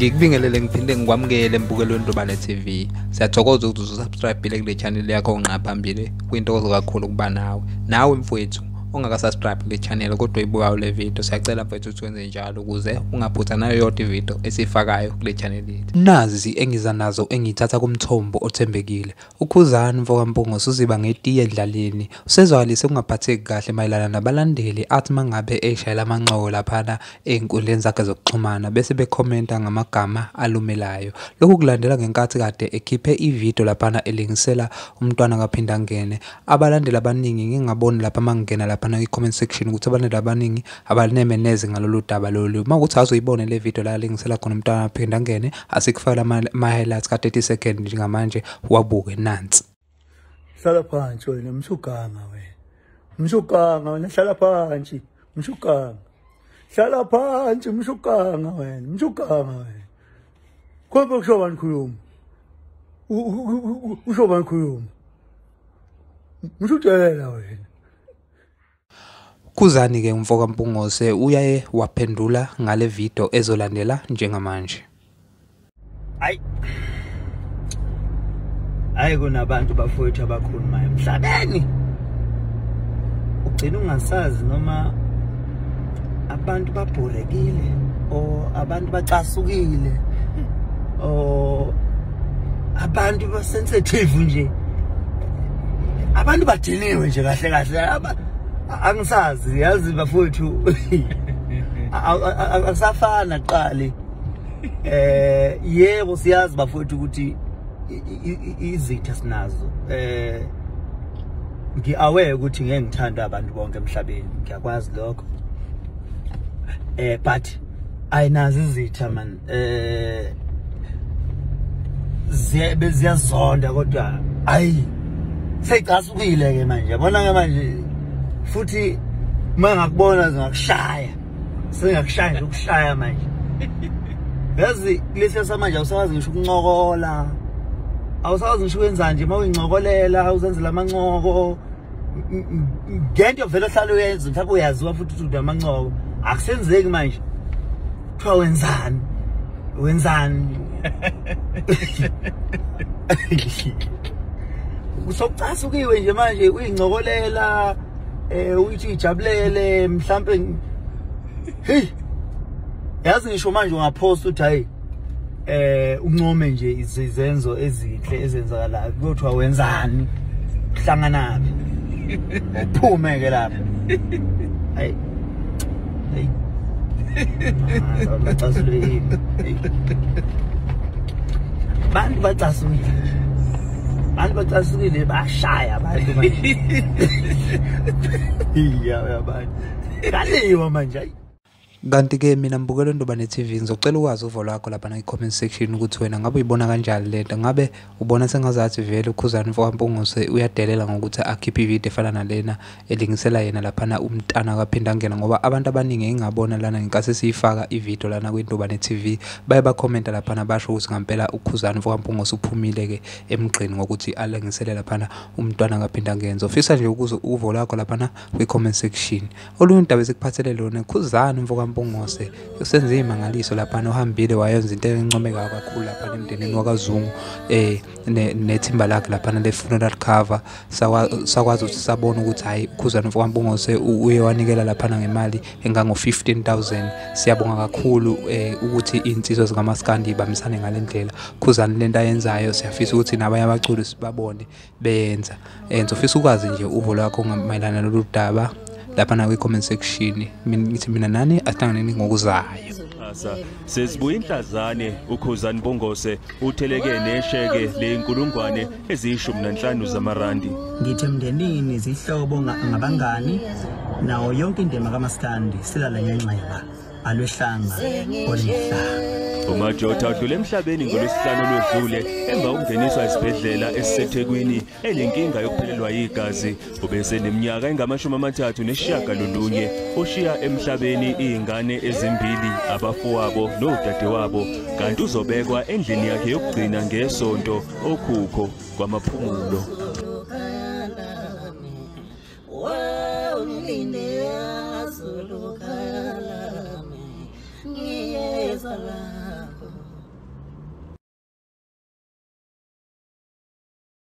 Ngikubingelele ngiphinde ngikwamukele embukelweni Ndubane TV. Siyathokoza ukuthi usubscribe kule channel yakho ngqa phambili. Kuyintokozo kakhulu ukuba nawe. Nawe mfowethu ongakasubscribe kule channel kodwa uyibukayo le video, siyacela mfowethu ukuthi wenze njalo ukuze ungaphutha nayo yodwa ivideo esifakayo kule channel yethu. Nazi engiza nazo engithatha kumthombo othembekile. UKhuzani mfokaMpungose uziba ngetiye edlaleni. Usezwakalise ukungaphatheki kahle mayelana nabalandeli athi mangabe eshayela amanxoko laphana ey'nkundleni zakhe zokuxhumana bese bekhomenta ngamagama alumelayo. Lokhu kulandela ngenkathi kade ekhiphe ivideo laphana elingisela umntwana kaPhindangene. Abalandeli abaningi ngingaboni lapha mangingena lapha i-comment section ukuthi abantu abaningi abalineme neze ngalolu daba lolu. Uma ukuthi azoyibone le video la lingisela khona umntwana Phindangene, asikufakela ama-highlights ka 30 seconds njengamanje wabuke nansi. Hlala phansi wena mshuganga wena. Mshuganga wena, hlala phansi mshuganga. Hlala phansi mshuganga wena, mshuganga wena. Khomba kusho bani khuluma. Usho bani khuluma. Mshujelela wena. Khuzani ke mfokaMpungose uyaye waphendula ngale video ezolandela njengamanje. Hayi. Hayi kunabantu bafowethu abakhulumayo emhlabeni. Ugcina ungasazi noma abantu babhorekile or abantu bacasukile or abantu ba sensitive nje. Abantu badiniwe nje kahle kahle. Angisazi yazi bafowethu akusafana qali. Yebo siyazi bafowethu ukuthi izitha sinazo. Ngi-aware ukuthi ngeke ngithanda abantu bonke emhlabeni, ngiyakwazi lokho. But ayinazo izitha man. Ziyazonda kodwa ayi seyicasukile ke manje. Yabona ke manje futhi uma ngakubona ngakushaya, sengakushaya nje ukushaya manje. Yazi kulesi samanje awusakwazi ngisho ukuncokola, awusakwazi ngisho ukwenza nje. Uma uyincokolela uzenzela amancoko ngento vele ohlala uyenza, mhlawumbe uyaziwa futhi ukuthi unamancoko, akusenzeki manje. Kuthiwa wenzani wenzani, usocasukiwe nje manje uyincokolela uyithi ijabulele mhlambe. Hey yazi ngisho manje ungapost uthi hayi uncome nje izenzo ezinhle ezenzakalayo, kuthiwa wenzani, uhlanganaphi, uphume ke lapha. Hayi hey bantu bacasukile, abantu bacasukile, bashaya abantu manje. Iya abantu kaliwa manje. Kanti ke mina mbukelo Ndubane TV ngizocela ukwazi uvo lwakho lapha na comment section ukuthi wena ngabe uyibona kanjani lento. Ngabe ubona sengazathi vele uKhuzani mfokaMpungose uyadelela ngokuthi akhiphe ivideo efana nalena elingisela yena laphana umntana kaPhindangene, ngoba abantu abaningi engingabona lana ngenkathi siyifaka ivideo lana kwiNdubane TV baye bakhomenta laphana basho ukuthi ngempela uKhuzani mfokaMpungose uphumile ke emgqini ngokuthi alengisele laphana umntwana kaPhindangene. Ngizofisa nje ukuze uvo lwakho laphana kwi-comment section. Olunye udaba esikuphathele lona, Khuzani mfokaMpungose usenze imangaliso laphana, uhambile wayenza into encomeka kakhulu laphana emndenini wakaZungu nethimba lakhe laphana le funeral cover. Sakwazi ukuthi sabona ukuthi hayi uKhuzani mfokaMpungose uye wanikela laphana ngemali engango 15,000. Siyabonga kakhulu ukuthi insizwa zikaMaskandi ibambisane ngale ndlela. Khuzani lento ayenzayo siyafisa ukuthi nabanye abaculi sibabone beyenza. Ngizofisa ukwazi nje uvo lwakho mayelana nalolu daba lapha na kwi-comment section. Mina ngithi mina nani asihlanganeni ngokuzayo. Sesibuya inhlazane uKhuzani Mpungose utheleke nesheke leyinkulungwane eziyi-15 zamarandi. Ngithi emndenini, izihlobo, ngabangani nawo yonke indima kaMaskandi silala ngenxeba alwehlanga olihlanga. UMajotha udlule emhlabeni ngolwesihlanu olwedlule emva kokungeniswa esibhedlela esiseThekwini enenkinga yokuphelelwa yigazi. Ubeseneminyaka engama-39 ushiya emhlabeni iy'ngane ezimbili, abafowabo nodadewabo, kanti uzobekwa endlini yakhe yokugcina ngesonto okhukho kwaMaphumulo. Zulu.